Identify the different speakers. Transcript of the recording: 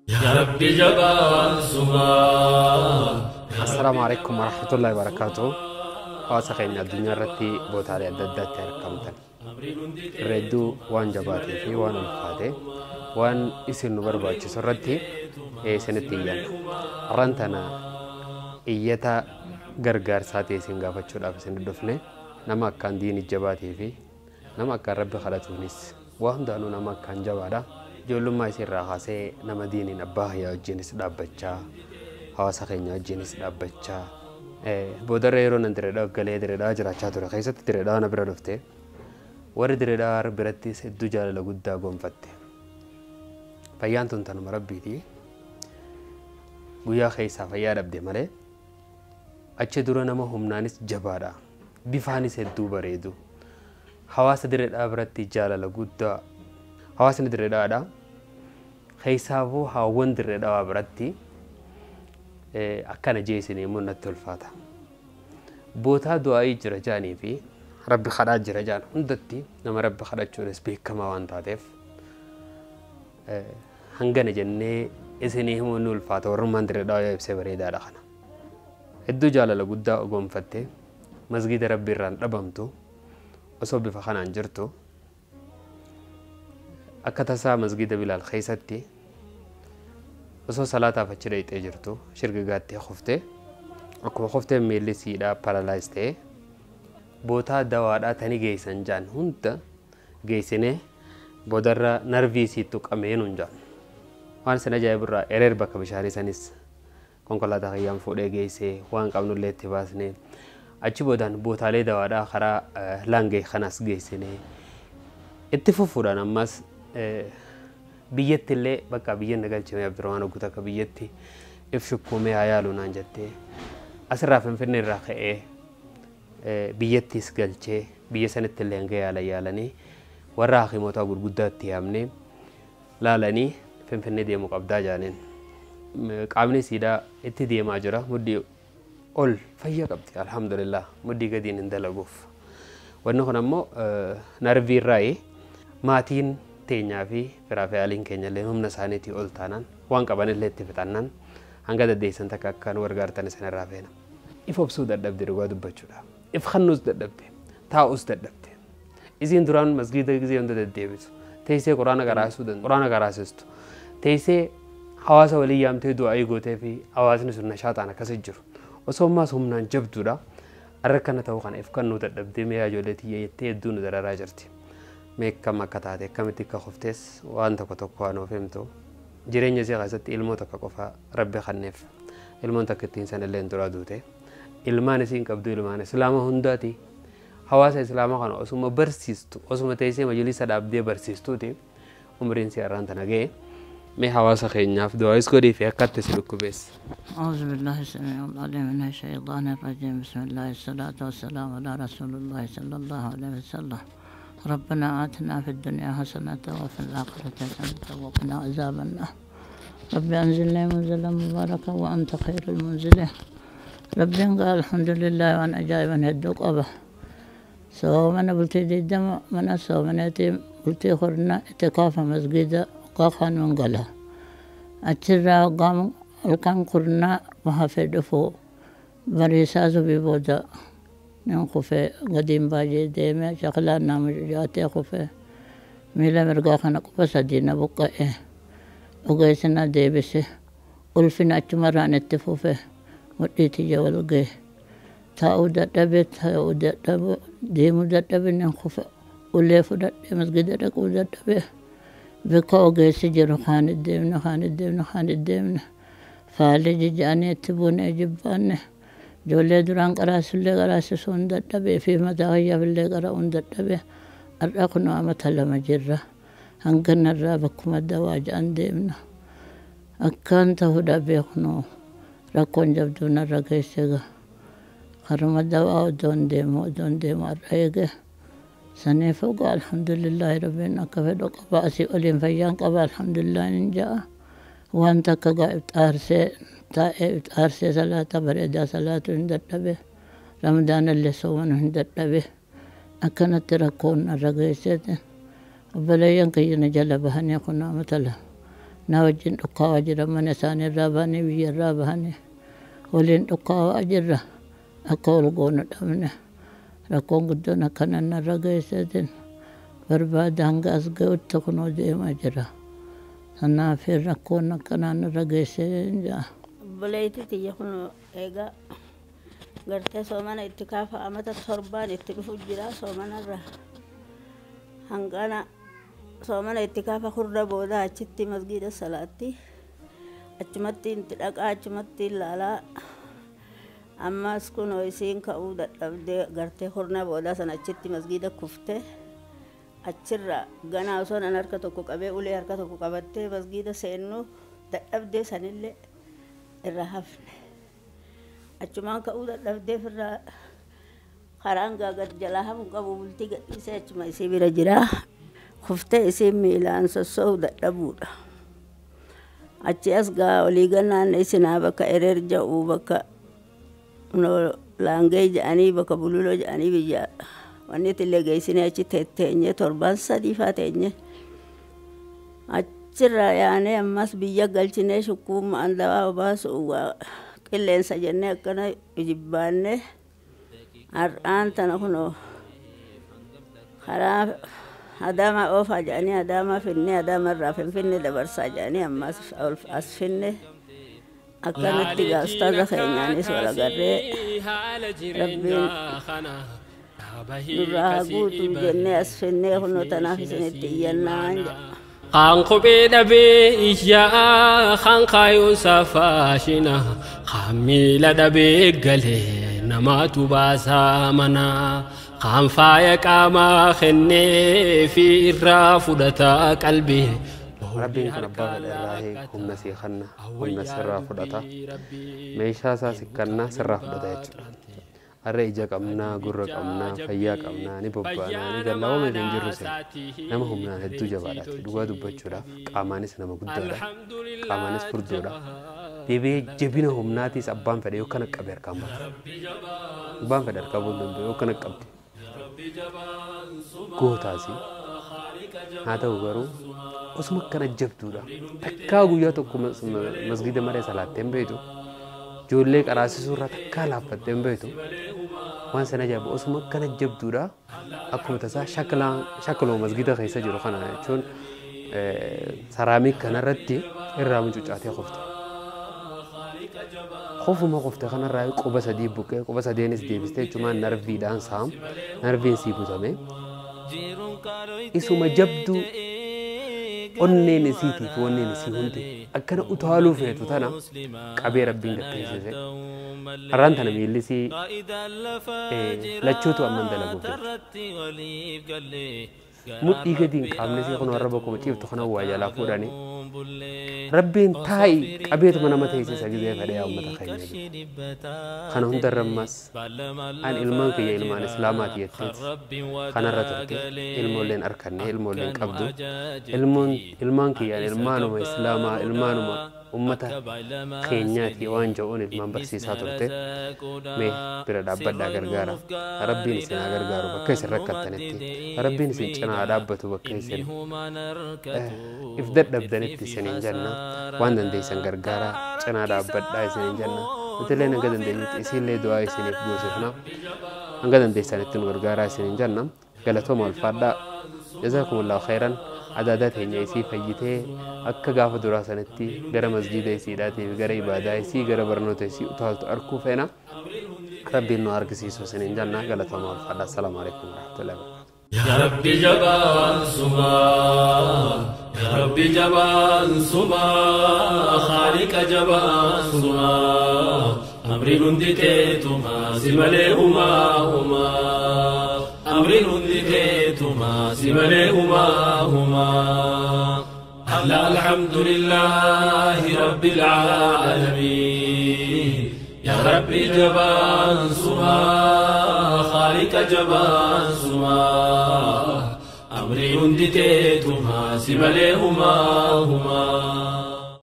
Speaker 1: Yaa Rabbi jabaan sumaa.
Speaker 2: Assalaamu alaikum warahmatullahi wabarakatuh. Hawaasa keenya addunyaa irratti bootaalee adda addaatti argamtan. Irra hedduu waan jabaatee fi waan ulfaate waan isin nu barbaachisu irratti isinitti iyyanna. Har'aan tana iyyata gargaarsaa ta'e isin gaafachuudhaaf isin dhufne. Nama akkaan diini jabaatee fi nama akkaan Rabbi kadhatuunis waa hundaanuu nama akkaan jabaadha. Ijoollummaa isii irraa kaasee nama diiniin abbaa hayyaa wajjinis dhaabbachaa, hawaasa keenya wajjinis dhaabbachaa, boodarra yeroo nan Diredhaa galee Diredhaa jiraachaa ture keessatti Diredhaa na bira dhufte. Warri Diredhaa birattis hedduu jaalala guddaa gonfatte. Fayyaan tun tanuma Rabbiiti. Guyyaa keessaa fayyaa dhabde malee achi dura nama humnaanis jabaadha. Bifaanis hedduu bareedu. Hawaasa Diredhaa biratti jaalala guddaa. Hawaasni Diredhaadha. Keessaafuu haawwan Diredhaa biratti akkana jeesinii immoo natti ulfaata. Bootaa du'aayii jira jaanii fi Rabbi kadhaa jira jaan hundatti nama Rabbi kadhachuunis beekamaa waan taateef hangana jennee isinii himuun ni ulfaata. Warrummaan Diredhaa yoo ibsee bareedaadha kana. Hedduu jaalala guddaa gonfatte, masgiida Rabbi irraan dhabamtu. Osoo bifa kanaan jirtu akka tasaa masgiida Bilaal keessatti osoo salaataaf achi dhayxee jirtu shirgigaattee kuftee, akkuma kufteen miilli siidhaa paralyze ta'ee, bootaa dawaadhaa tani geessan jaan hunda geessinee boodarra narvii sii tuqamee nuun jaan. Waan isin ajaa'ibirraa ereer bakka bishaanii sanis konkolaataa kiyyaan fuudhee geessee waan qabnullee itti baasnee, achi boodaan bootaalee dawaadhaa karaa laangee kanas geessinee, itti fufuudhaan ammas biyyatti illee bakka biyya na galchime Abdurrahmaan Ogguu takka biyyatti if shukkuumee haa yaalu naan jettee, asirraa Finfinnee irraa ka'ee biyyattis galchee, biyya sanitti illee hanga yaala yaalanii warra hakimoota gurguddaatti yaamnee laalanii Finfinnee deemuu qabdaa jaaniin. Qaamni siidhaa itti deemaa jira. Muddii ol fayyaa qabdi, alhamdulillah, muddii gadiin hin dalaguuf. Wanni kun ammoo narvii irraayi. Maatiin teenyaa fi firaa fi aliin keenya illee humna isaaniitii ol taanaan waan qaban illee itti fixannaan hanga daddeessan takka akka nu gargaartan isin irraa feena. If obsuu dadhabde dhugaa dubbachuudha. If kannuus dadhabde. Taa'us dadhabde. Isiin duraan masgiida gizee hunda deddeebisu. Teessee quraana qaraasuu quraana qaraasistu. Teessee hawaasa walii yaamtee du'aayii gootee fi hawaasni sun nashaaxaan akkasii jiru. Osoo ammaas humnaan jabduudha. Har'a kana ta'uu kana if kannuu dadhabdee mee ijoollee tiyya jettee hedduu nu dararaa jirti. Mee akkam akka taate, akkamitti akka kuftes waan tokko tokko waan nuuf himtu. Jireenya isii keessatti ilmoo tokko qofa Rabbi kenneef. Ilmoon takka ittiin san illee duraa duute. Ilmaan isiin qabdu ilmaan Islaama hundaati. Hawaasa Islaamaa kana osuma barsiistu, osuma teessee majlisa dhaabdee barsiistuuti umriin si har'aan tana ga'e. Mee hawaasa keenyaaf du'aayis godhii fi akkatti si dhukkubeessa.
Speaker 3: أعوذ بالله السميع العليم من الشيطان الرجيم. بسم الله، الصلاة والسلام على رسول الله صلى الله عليه وسلم. ربنا آتنا في الدنيا حسنة وفي الآخرة حسنة وقنا عذاب النار. رب أنزلنا منزلا مباركا وأنت خير المنزلين. ربي قال الحمد لله وأن أجايبا هدوك أبا soomana bultii 20 mana soomaneeti bultii 10 itikaafa masgida qaqan gala. Achirraa hoggaa halkan 10 hafee dhufu bariisaa subii booda nin kufee gadiin baay'ee deeme, shaklaan naa mucucaatee kufee miila mirgaa kana quba sadii na buqqa'e. Ogeessi na deebise. Ulfina achumarraan itti fufe, mudhii tiyya wal ga'e. Taa'uu dadhabe, taa'uu dadhabe, deemuu dadhabe, nin kufe. Ulee fudhadhe masgida dhaquu dadhabe. Bakka ogeessi jiru kaan deemne, kaan deemne, kaan deemne. Faalli jijjaanii itti buunee jibbaanne. Ijoollee duraan qaraasullee qaraasisuu hin dadhabe, fi mataa kiyyaafillee qara'uu hin dadhabe. Har'a kunoo amata 2 jirra. Hanga narraa bakkuma dawaa ja'an deemna. Akkaan ta'uu dhabee kunoo rakkoon jabduu narra geesse gaa. Karuma dawaa odoon deemu odoon deemu har'a eege. Saniif ogaa alhamdulillahi Rabbiin akka fedhu qaba, asii oliin fayyaan qaba, alhamdulillah nin ja'a. Waan takka gaa xaarsee taa'ee xaarsee salaata bareedaa salaatu hin dadhabe. Ramadaanallee soomanu hin dadhabe. Akkanatti rakkoon narra geesseeti. Obboleeyyan kiyya na jala bahanii kun amata 2. Na wajjin dhukkaawaa jira mana isaanii irraa bahanii biyya irraa bahanii waliin dhukkaawaa jirra akka ol goonu dhabne rakkoon guddoon akkana narra geesseetiin barbaada hanga as ga'utti kunoo deemaa jira. Kanaaf rakkoon akkanaa narra geessee jira.
Speaker 4: Obboleettii tiyya kun egaa gartee soomana itti kaafa amata torbaan itti dhufu jira soomanarra hangana soomana itti kaafa hurda booda achitti masgiida salaatti achumatti itti dhaqaa achumatti ilaalaa ammas kunoo isiin ka'uu dadhabdee gartee hurna booda sana achitti masgiida kuftee achirra ganaa osoo nan harka tokko qabee ulee harka tokko qabattee masgiida seennu dadhabdee sanillee irra hafne. Achumaan ka'uu dadhabdee irraa karaan gad jalaa hafuun qabu bultii gadhiisee achuma isii bira jira. Kuftee isiin miilaan sosso'uu dadhabuudha. Achi as gaa olii gannaan isinaa bakka ereer ja'uu bakka laangee ja'anii bakka bululoo ja'anii biyya wanni illee geessinee achi teenye torbaan sadii faa teenye. Achirraa yaanee ammas biyya galchinee shukkuummaan dawaa obaasu qilleensa jennee akkana jibbaanne har'aan tana kunoo karaa Adaamaa oofaa jedhanii Adaamaa finne Adaamarraa Finfinne dabarsaa jedhanii ammas as finne akkanatti gaa ustaaza keenyaanis wal agarree rabbiin nurraa haa guutuu jennee as finnee kunoo tanaaf isinitti iyyannaan jedha.
Speaker 1: Kan kophee dhabee iyyaa kan kaayuun safaashina kan miila dhabee galee namaatu baasaa mana kan faaya qaamaa kennee fi irraa fudhata qalbii.
Speaker 2: Rabbiin kan abbaa fedhe irraa humna sii kenna humna sirraa fudhata meeshaa isaa si kenna sirraa fudhata jechuudha. Har'a ija qabnaa, gurra qabnaa, fayyaa qabnaa, ni bobbaanaa, ni gallaa waan hin jirru sen nama humnaan hedduu jabaadhaati. Dhugaa dubbachuudhaaf qaamaanis nama guddaadha. Qaamaanis furdoodha. Deebi'ee jabina humnaatiis abbaan fedhe yoo kana qabe harkaan baata. Abbaan fedhe harkaa bu'uu danda'u yoo kana qabde. Gootaasi. Haa ta'u garuu osuma akkana jabduudha. Takkaa guyyaa tokko masgiida malee salaattee hin beektu. Ijoollee qaraasisuu irraa takkaa laaffattee hin beektu. Waan sana ajaa'ibu osuma akkana jabduudha. Akkuma tasaa shakaloo masgiida keessa jiru kana jechuun saraamik kanarratti irraa mucucaatee qofte. Qofuma qofte kanarraa quba sadii buqqee quba sadeenis deebistee jechuun narviidhaan saam narviin sii butame. Isuma jabduu onneen isiitiif onneen isii hundi akkana utaaluu feetu tana qabee rabbiin gatteessise. Har'aan tana miilli isii lachuutu amman dalaguuf jechuudha. Mudhii gadi hin qaamne isii kun warra bokkuma ciiftu kana waa jalaa fuudhanii rabbiin taa'i qabeetuma nama teessisa gizee fedhee yaa uummata keenya jechuudha. Kana hundarra ammas an ilmaan kiyya ilmaan islaamaati jetteet kanarra turte ilmoolleen arkanne ilmoolleen qabdu ilmaan kiyyaan ilmaanuma islaamaa ilmaanuma ummata keenyaati waan jedhuun ilmaan barsiisaa turte mee bira dhaabbadhaa gargaara. Rabbiin isin haa gargaaru bakka isin rakkattanitti rabbiin isin cinaa haa dhaabbatu bakka isin if dadhabdanitti isiniin jenna waan dandeessan gargaaraa cinaa dhaabbadhaa isiniin jenna nutillee hanga dandeenyutti isiillee du'aa isiniif goosifna hanga dandeessanitti nu gargaaraa isiniin jenna galatooma ulfaadhaa jazaakumullahu khayran. Adaadaa teenya isii fayyitee akka gaafa duraa sanatti gara masjiida isiidhaatiif gara ibaadaa isii gara barnoota isii utaaltu arguu feena rabbiin nu argisiisu isiniin jenna galatooma ulfaadhaa. Assalaamu alaikum warahmatullahi wabarakatuh.
Speaker 1: يا ربي جبان سما يا ربي جبان سما خالق جبان سما أمري هندي تما سملي هما هما أمري هندي تما سملي هما هما لا الحمد لله رب العالمين يا ربي جبان سما خالق جبان سما أمري هندي تما سملي هما هما.